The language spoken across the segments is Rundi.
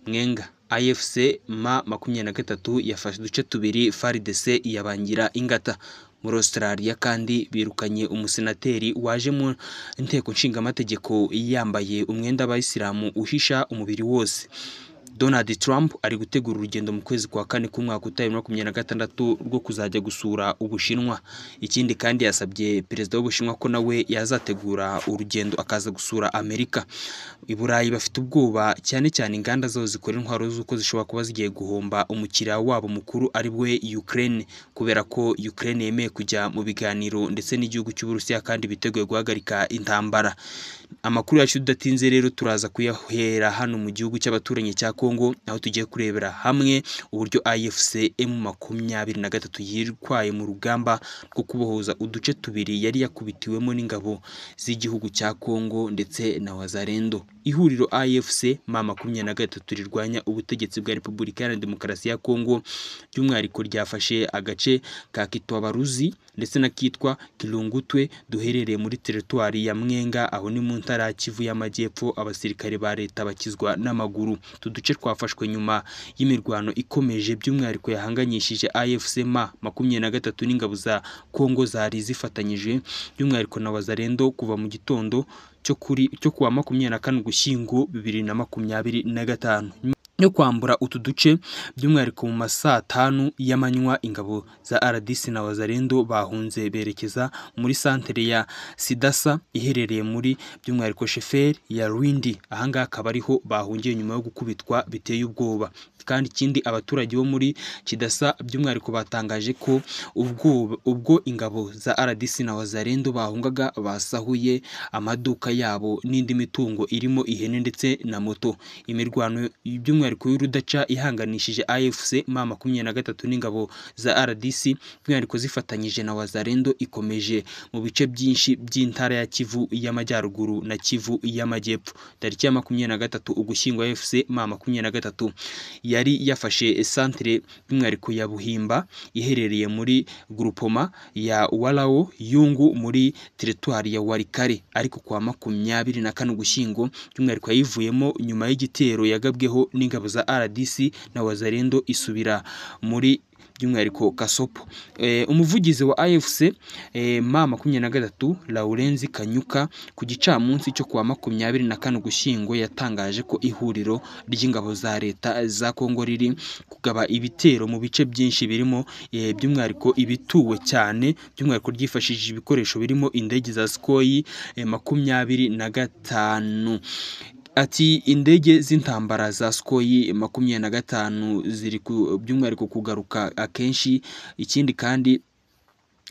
Mwenga AFC M23 yafashe uduce tubiri, FARDC iyabangira ingata. Muri Australia kandi birukanye umusenateri waje mu nteko nshingamategeko yambaye umwenda w'abayisilamu uhisha umubiri wose. Donald Trump ari gutegura urugendo mu kwezi kwa kane k'umwaka utaha 2026 rwo kuzajya gusura Ubushinwa. Ikindi kandi yasabye perezida w'Ubushinwa ko nawe yazategura urugendo akaza gusura Amerika. I Burayi bafite ubwoba cyane cyane inganda zabo zikora intwaro z'uko zishobora kuba zigiye guhomba umukiriya wabo mukuru ari we Ukraine, kubera ko Ukraine yemeye kujya mu biganiro ndetse n'igihugu cy'Uburusiya kandi biteguye guhagarika intambara. Amakuru yacu tudatinze rero turaza kuyahera hano mu gihugu cy'abaturanyi cya Kongo, aho tugiye kurebera hamwe uburyo AFC M23 yitwaye mu rugamba rwo kubohoza uduce tubiri yari yakubitiwemo n'ingabo z'igihugu cya Kongo ndetse na Wazalendo. Ihuriro AFC M23 rirwanya ubutegetsi bwa Repubulika Iharanira Demokarasi ya Kongo by'umwihariko ryafashe agace ka Kitwabaruzi ndetse n'akitwa Kilungutwe duherereye muri teritwari ya Mwenga, aho ni mu ntara ya Kivu y'Amajyepfo. Abasirikare ba leta bakizwa n'amaguru. Utu duce twafashwe nyuma y'imirwano ikomeje by'umwihariko yahanganyishije AFC M23 n'ingabo za Kongo zari zifatanyije by'umwihariko na Wazalendo kuva mu gitondo cyo kuwa 24 Ugushyingo 2025. Yo kwambura utu duce by'umwihariko mu masaa 5 y'amanywa, ingabo za RDC na Wazalendo bahunze berekeza muri santere ya Sidasa iherereye muri by'umwihariko sheferi ya Rwindi. Ahangaha akaba ariho bahungiye nyuma yo gukubitwa biteye ubwoba. Kandi ikindi, abaturage bo muri Kidasa by'umwihariko batangaje ko ubwo ingabo za RDC na Wazalendo bahungaga basahuye amaduka yabo n'indi mitungo irimo ihene ndetse na moto. Imirwano by'umwihariko y'urudaca ihanganishije AFC M23 n'ingabo za RDC by'umwihariko zifatanyije na Wazalendo ikomeje mu bice byinshi by'intara ya Kivu y'Amajyaruguru na Kivu y'Amajyepfo. Tariki ya 23 Ugushyingo AFC M23 yari yafashe santere by'umwihariko ya Buhimba iherereye muri Grupoma ya Walao Yungu muri teritwari ya Walikale, ariko kwa 24 Ugushyingo by'umwihariko yayivuyemo nyuma y'igitero yagabweho n'ingabo za RDC na Wazalendo isubira muri by'umwihariko Kasopo. Umuvugizi wa AFC M23 Laurenzi Kanyuka ku gicamunsi cyo kuwa 24 Ugushyingo yatangaje ko ihuriro ry'ingabo za leta za Kongo riri kugaba ibitero mu bice byinshi birimo by'umwihariko ibituwe cyane, by'umwihariko ryifashishije ibikoresho birimo indege za Sukhoi 25. Ati indege z'intambara za Sukhoi 25 ziri by'umwihariko kugaruka akenshi, ikindi kandi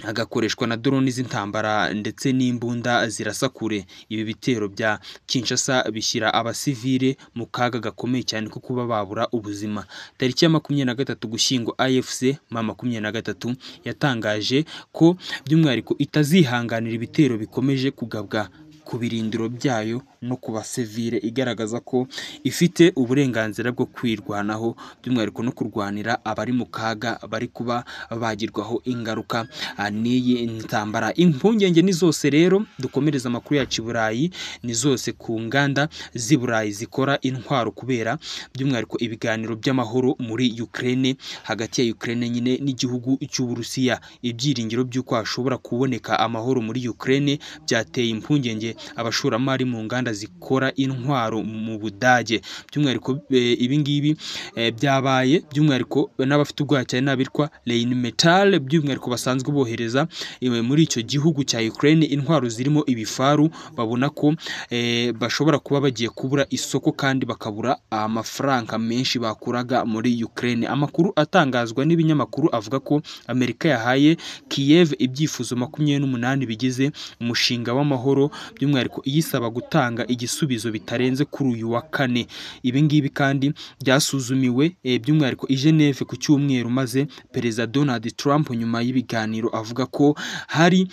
hagakoreshwa na drone z'intambara ndetse n'imbunda zirasa kure. Ibi bitero bya Kinshasa bishyira abasivile mu kaga gakomeye cyane ko kuba babura ubuzima. Tariki ya 23 Ugushyingo AFC M23 yatangaje ko by'umwihariko itazihanganira ibitero bikomeje kugabwa ku birindiro byayo no ku basivile, igaragaza ko ifite uburenganzira bwo kwirwanaho by'umwihariko no kurwanira abari mu kaga bari kuba bagirwaho ingaruka n'iyi ntambara. Impungenge ni zose rero, dukomereza amakuru yacu i Burayi, ni zose ku nganda z'i Burayi zikora intwaro kubera by'umwihariko ibiganiro by'amahoro muri Ukraine, hagati ya Ukraine nyine n'igihugu cy'Uburusiya. Ibyiringiro by'uko hashobora kuboneka amahoro muri Ukraine byateye impungenge abashoramari mu nganda zikora intwaro mu Budage. By'umwihariko ibi ngibi byabaye by'umwihariko n'abafite ubwoba cyane n'abitwa Rheinmetall by'umwihariko basanzwe bohereza muri icyo gihugu cya Ukraine intwaro zirimo ibifaru, babona ko bashobora kuba bagiye kubura isoko kandi bakabura amafaranga menshi bakuraga muri Ukraine. Amakuru atangazwa n'ibinyamakuru avuga ko Amerika yahaye Kiev ibyifuzo 28 bigize umushinga w'amahoro, by'umwihariko iyisaba gutanga igisubizo bitarenze kuri uyu wa kane. Ibi ngibi kandi byasuzumiwe by'umwihariko i Geneve ku cyumweru, maze Perezida Donald Trump nyuma y'ibiganiro avuga ko hari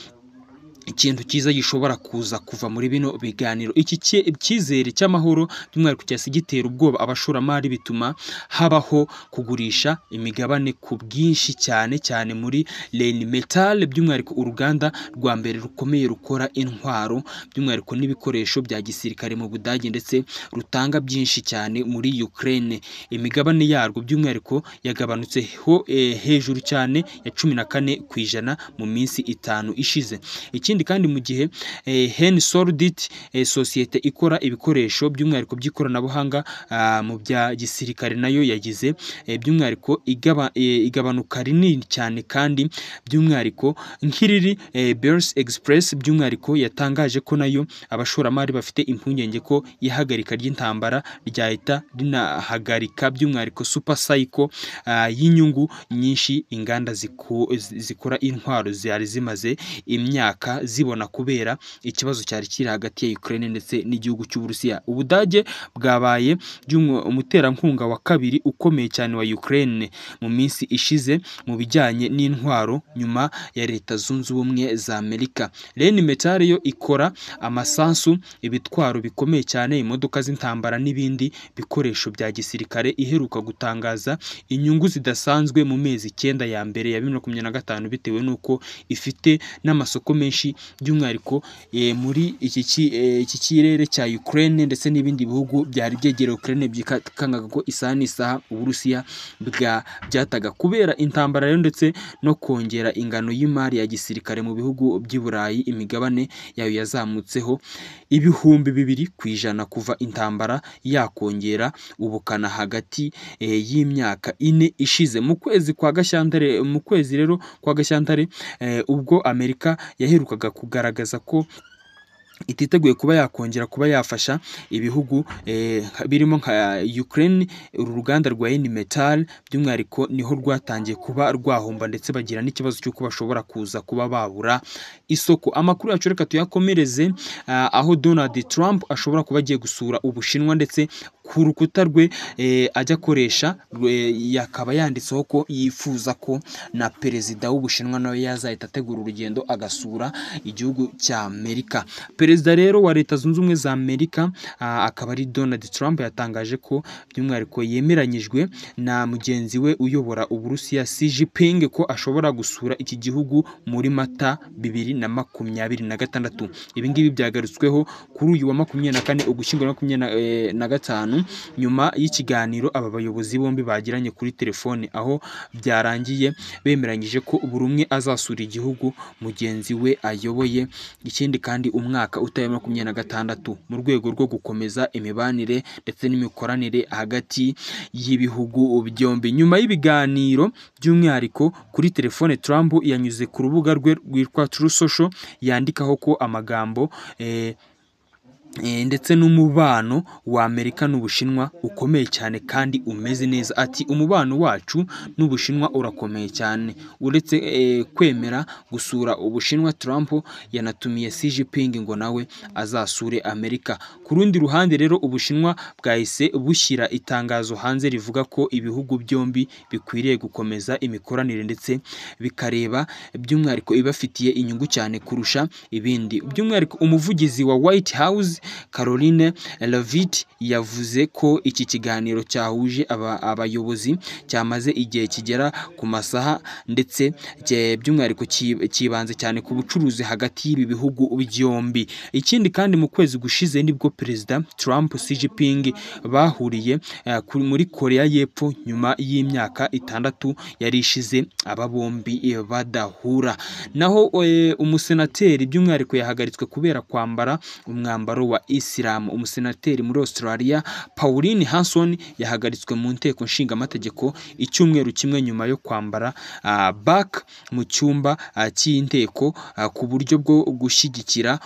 ikintu cyiza gishobora kuza kuva muri bino biganiro. Iki cyizere cy'amahoro by'umwihariko cyahise gitera ubwoba abashoramari, bituma habaho kugurisha imigabane ku bwinshi, cyane cyane muri Rheinmetall, by'umwihariko uruganda rwa mbere rukomeye rukora intwaro by'umwihariko n'ibikoresho bya gisirikare mu Budage, ndetse rutanga byinshi cyane muri Ukraine. Imigabane yarwo by'umwihariko yagabanutseho hejuru cyane ya 14% mu minsi 5 ishize. Ikindi kandi mu gihe Hensoldt, sosiyete ikora ibikoresho by'umwihariko by'ikoranabuhanga mu bya gisirikare, nayo yagize by'umwihariko igabanuka rinini cyane. Kandi by'umwihariko nk'iriri Börse Express by'umwihariko yatangaje ko nayo abashoramari bafite impungenge ko ihagarika ry'intambara ryahita rinahagarika by'umwihariko super cycle y'inyungu nyinshi inganda zikora intwaro zari zimaze imyaka zibona kubera ikibazo cyari kiri hagati ya Ukraine ndetse n'igihugu cy'Uburusiya. Ubudage bwabaye umuterankunga wa kabiri ukomeye cyane wa Ukraine mu minsi ishize mu bijyanye n'intwaro, nyuma ya Leta Zunze Ubumwe za Amerika. Rheinmetall yo ikora amasasu, ibitwaro bikomeye cyane, imodoka z'intambara n'ibindi bikoresho bya gisirikare. Iheruka gutangaza inyungu zidasanzwe mu mezi 9 ya mbere ya 2025, bitewe n'uko ifite n'amasoko menshi by'umwihariko muri iki kirere cya Ukraine ndetse n'ibindi bihugu byari byegereye Ukraine, byikangaga ko isaha n'isaha Uburusiya byataga kubera intambara rero, ndetse no kongera ingano y'imari ya gisirikare mu bihugu by'i Burayi. Imigabane yayo yazamutseho 2000% kuva intambara yakongera ubukana hagati y'imyaka 4 ishize. Mu kwezi kwa Gashyantare, mu kwezi rero kwa Gashyantare, ubwo Amerika yaherukaga kugaragaza ko ititeguye kuba yakongera kuba yafasha ibihugu birimo nka Ukraine, uru ruganda rwa Rheinmetall by'umwihariko niho rwatangiye kuba rwahomba, ndetse bagira n'ikibazo cy'uko bashobora kuza kuba babura isoko. Amakuru yacu reka tuyakomereze aho Donald Trump ashobora kuba agiye gusura Ubushinwa, ndetse ku rukuta rwe ajya akoresha yakaba yanditseho ko yifuza ko na perezida w'Ubushinwa nawe yazahita ategura urugendo agasura igihugu cya Amerika. Perezida rero wa Leta Zunze Ubumwe za Amerika akaba ari Donald Trump, yatangaje ko by'umwihariko yemeranyijwe na mugenzi we uyobora Uburusiya Xi Jinping ko ashobora gusura iki gihugu muri Mata 2026. Ibi ngibi byagarutsweho kuri uyu wa 24 Ugushyingo 2025, nyuma y'ikiganiro aba bayobozi bombi bagiranye kuri telefone, aho byarangiye bemeranyije ko buri umwe azasura igihugu mugenzi we ayoboye. Ikindi kandi umwaka utaye 26, mu rwego rwo gukomeza imibanire ndetse n'imikoranire hagati y'ibihugu byombi. Nyuma y'ibiganiro by'umwihariko kuri telefone, Trump yanyuze ku rubuga rwe rwitwa Truth Social yandikaho ko amagambo ndetse n'umubano wa Amerika n'Ubushinwa ukomeye cyane kandi umeze neza. Ati umubano wacu n'Ubushinwa urakomeye cyane. Uretse kwemera gusura Ubushinwa, Trump yanatumiye Xi Jinping ngo nawe azasure Amerika. Ku rundi ruhande rero, Ubushinwa bwahise bushyira itangazo hanze rivuga ko ibihugu byombi bikwiriye gukomeza imikoranire ndetse bikareba by'umwihariko ibafitiye inyungu cyane kurusha ibindi. By'umwihariko umuvugizi wa White House Caroline Leavitt yavuze ko iki kiganiro cyahuje abayobozi cyamaze igihe kigera ku masaha, ndetse by'umwihariko cyibanze cyane ku bucuruzi hagati y'ibi bihugu byombi. Ikindi kandi mu kwezi gushize nibwo Perezida Trump Xi Jinping bahuriye muri Korea y'Epfo nyuma y'imyaka 6 yari ishize aba bombi badahura. Naho umusenateri by'umwihariko yahagaritswe kubera kwambara umwambaro wa Islam. Umusenateri muri Australia Pauline Hanson yahagaritswe mu nteko nshingamategeko icyumweru kimwe nyuma yo kwambara back mu cyumba cy'inteko ku buryo bwo gushyigikira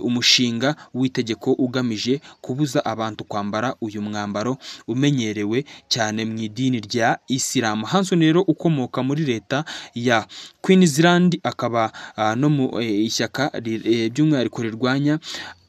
umushinga w'itegeko ugamije kubuza abantu kwambara uyu mwambaro umenyerewe cyane mu idini rya Islam. Hanson rero ukomoka muri leta ya Queensland akaba no mu ishyaka by'umwihariko rirwanya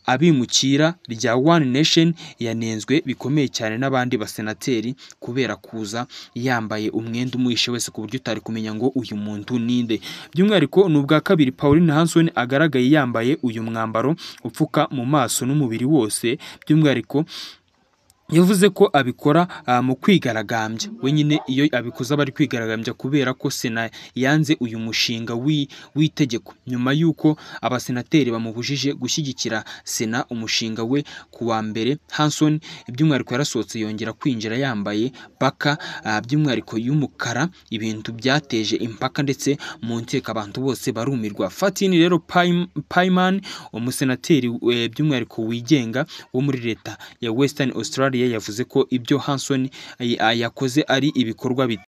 abimukira rya One Nation yanenzwe bikomeye cyane n'abandi basenateri kubera kuza yambaye umwenda umwishe wese ku buryo utari kumenya ngo uyu muntu ninde. By'umwihariko ni ubwa kabiri Pauline Hanson agaragaye yambaye uyu mwambaro upfuka mu maso n'umubiri wose. By'umwihariko yavuze ko abikora mu kwigaragambya, we nyine iyo abikoze aba ari kwigaragambya kubera ko Sena yanze uyu mushinga w'itegeko nyuma y'uko abasenateri bamubujije gushyigikira Sena umushinga we ku wa mbere. Hanson by'umwihariko yarasohotse yongera kwinjira yambaye baka by'umwihariko y'umukara, ibintu byateje impaka ndetse mu nteko abantu bose barumirwa. Fatini rero Payman, umusenateri by'umwihariko wigenga wo muri leta ya Western Australia, yavuze ko ibyo Hanson yakoze ari ibikorwa